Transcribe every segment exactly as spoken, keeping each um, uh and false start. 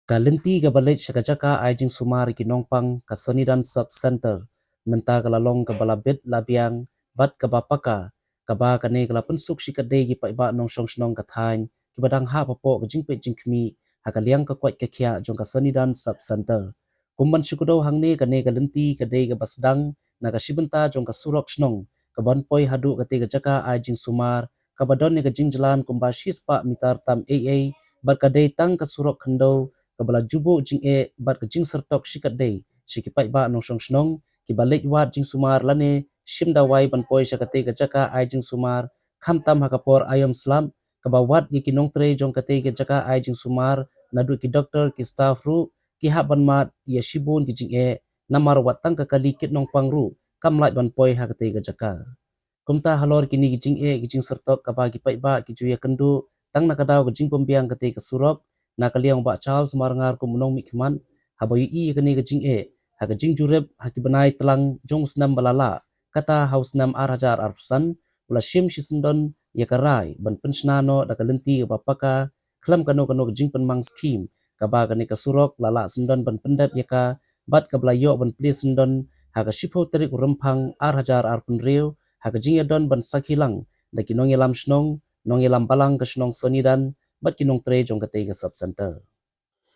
Ka lynti kaba leit sha ka jaka ai jingsumar ïa ki nongpang ka Sonidan Sub Center mynta ka la long kaba la bit la biang bad kaba paka, kaba kane ka la pynsuk shikatdei ki paidbah nongshong shnong ka thaiñ kiba dang hap hapoh ka jingpeit jingkhmih ha ka liang ka koit ka khiah jong ka Sonidan Sub Center. Kum ban shu kdew hangne, kane ka lynti ka dei kaba sdang na ka shi bynta jong ka surok shnong kaban poi haduh katei ka jaka ai jingsumar, kaba don ïa ka jingjlan kumba shispah mitar tam eiei, bad ka dei tang ka surok khyndew kaba la ju buh jingeh bad ka jingsyrtok shikatdei sha ki paidbah nongshong shnong kiba leit wad jingsumar lane shim dawai ban poi sha katei ka jaka ai jingsumar, khamtam ha ka por aïom slap, kaba wat ïa ki nongtrei jong katei ka jaka ai jingsumar naduh ki doktor, ki staff ruh ki hap ban mad ïa shibun ki jingeh, namar wat tang ka kali kit nongpang ruh kam lah ban poi ha katei ka jaka. Kumta halor kine ki jingeh ki jingsyrtok kaba ki paidbah ki ju ïakynduh tang na ka daw ka jingbymbiang katei ka surok, na ka liang u Bah Charles Marngar kum u nongmihkhmat, haba ïohi ïa kane ka jingeh ha ka jingjurip ha ki bnai tlang jong u snem ba la lah, kata ha u snem ar hajar arphew san u la shim shisyndon ïa ka rai ban pynshna noh da ka lynti kaba paka khlem kano kano ka jingpynmang skhim, kaba kane ka surok la lah syndon ban pyndep ïa ka bad kaba la ïoh ban plie syndon ha ka shiphew tarik u Rymphang ar hajar arphew hynriew ha ka jingïadon ban sakhi lang da ki nongïalam shnong, nongïalam balang ka shnong Sonidan bad ki nongtrei jong katei ka Sub Center.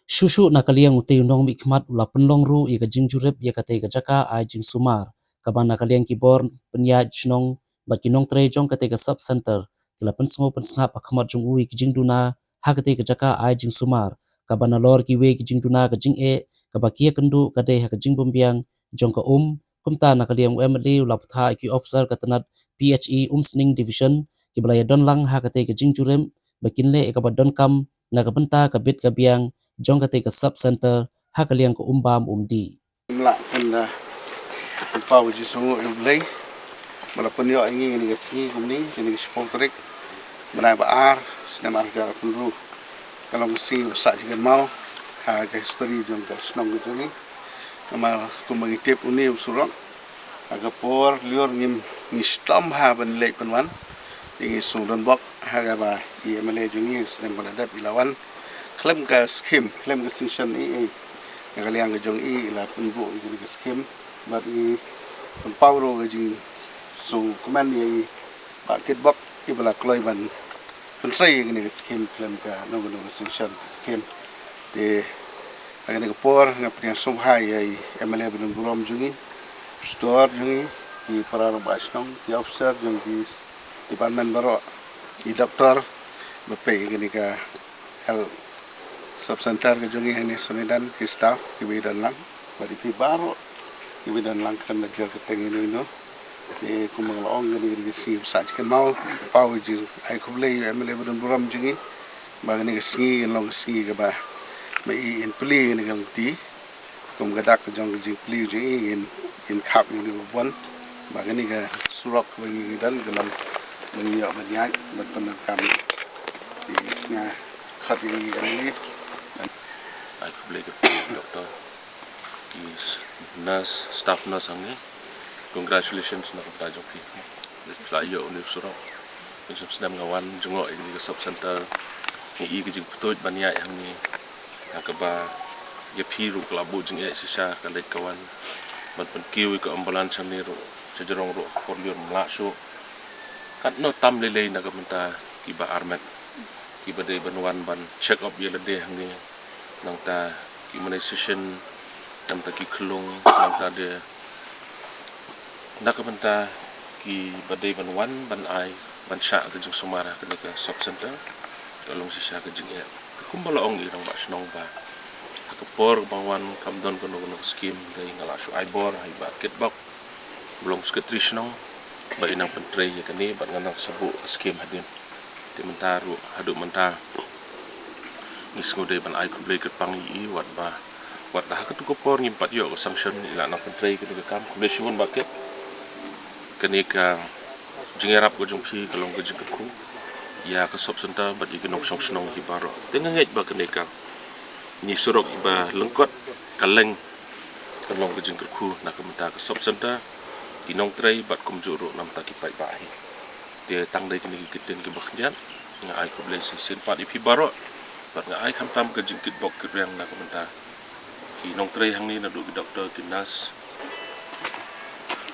Shuh shuh na ka liang utei u nongmihkhmat u la pynlong ruh ïa ka jingjurip ïa katei ka jaka ai jingsumar, kaba na ka liang ki bor pynïaid shnong bad ki nongtrei jong katei ka Sub Center ki la pynsngew pynsngap ha khmat jong u ïa ki jingduna ha katei ka jaka ai jingsumar, kaba nalor kiwei ki jingduna ka jingeh kaba ki ïakynduh ka dei ha ka jingbymbiang jong ka um. Kumta na ka liang u MLA u la bthah ïa ki ophisar ka tnat PHE Umsning Division kiba la ïadon lang ha katei ka jingjurip ba kin leh ïa kaba donkam na ka bynta ka bit ka biang jong katei ka Sub Center ha ka liang ka um bam um dih. Ym lah pynda pynpaw jingsngewnguh ïa U Blei ba la pynïoh ïa ngi kane ka sngi kumne, kane ka shiphew tarik bnai ba ar, snem ar hajar arphew hynriew. Ka long ka sngi ba sah jingkynmaw ha ka history jong ka shnong ka jong ngi. Namar kumba ngi tip, une u surok ha ka por lyiur ngim, ngi shitom bha ban leit ban wan. Te ngi sngewdon bok ha kaba i MLA jong ngi snem ba la dep i la wan khlem ka skhim, khlem ka sanction ei ei. Na ka liang ka jong i, i la pynbuh ïa kane ka skhim bad i pynpaw ruh ka jingsngewkmen ïa i Bah Kitbok, iba la kloi ban pyntrei ïa kane ka skhim khlem kano kano ka sanction ka skhim. Te ha kane ka por nga pdiang sngewbha ïa i MLA ba donburom jong ngi, pastor jong ngi, ki para rangbah shnong, ki officer jong ki department baroh, ki doktor ba peit ïa kane ka health sub center ka jong ngi hangne Sonidan, ki staff kiba ïadon lang bad ïa phi baroh kiba ïadon lang khlem da jer kyrteng ino ino. Te kumba nga la ong, kane ka dei ka sngi ba sah jingkynmaw, paw jingaiei khublei ïa u MLA ba donburom jong ngi ba kane ka sngi kan long ka sngi kaba ma i in plie ïa kane ka lynti. Kum ka dak ka jong ka jingplie jong i, in, in khap ïa kane ka bun ba kane ka surok ba ngi don ka long ba ngi ïoh ban ïaid ban pyndonkam. Te nga khot ïa i MLA. Ai khublei ïa phi doctor, ki nurse, staff nurse hangne. Congratulations na ka bynta jong phi. Phi la ïoh une u surok. Pynshong snem nga wan jngoh ïa kane ka sub center. Ngi i ka jingpynthoit ban ïaid hangne ha kaba ïa phi ruh ka la buh jingeh shisha, ka leit ka wan ban pynkiew ïa ka ambulance hangne ruh. Sha jrong ruh ka por lyiur ym lah shuh. Katno tam lei lei na ka bynta kiba armet, kiba dei ban wan ban check up ïa lade hangne. Nangta ki immunization, nangta ki khyllung, nangta de na ka bynta kiba dei ban wan ban ai ban shah ka jingsumar ha kane ka sub center, ka long shisha ka jingeh. Kumba la ong i rangbah shnong ba ha ka por ba nga wan kam don kano kano ka skim, dei nga la shu ai bor ha i Bah Kitbok ba long secretary shnong ba i nang pyntrei ïa kane bad nga nang sa buh ka skim hadien. Te mynta ruh haduh mynta ngi sngewdei ban ai khublei kyrpang ïa i, wat ba, wat la ha katu ka por ngim pat ïoh ka sanction, i la nang pyntrei katu ka kam. Khublei shibun Bah Kit. Kane ka jingïarap ka jong phi ka long ka jingkyrkhu ïa ka sub center bad ïa ki nongshong shnong hi baroh. Te nga ngeit ba kane ka, kane surok iba lyngkot Kylleng ka long ka jingkyrkhu na ka bynta ka sub center, ki nongtrei bad kumjuh ruh na ka bynta ki paidbah hi. Te tang dei kine ki kyntien kiba khyndiat, nga ai khublei shisien pat ïa phi baroh. Bad nga ai khamtam ka jingkitbok kitrwiang na ka bynta ki nongtrei hangne, naduh ki doktor, ki nurse.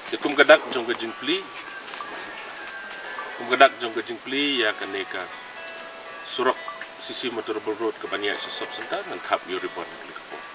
Te kum ka dak jong ka jingplie, kum ka dak jong ka jingplie ïa kane ka surok C C Motor Ball Road kaban ïaid sha Sub Centre, ngan thap ïa u ribbon ha kane ka por.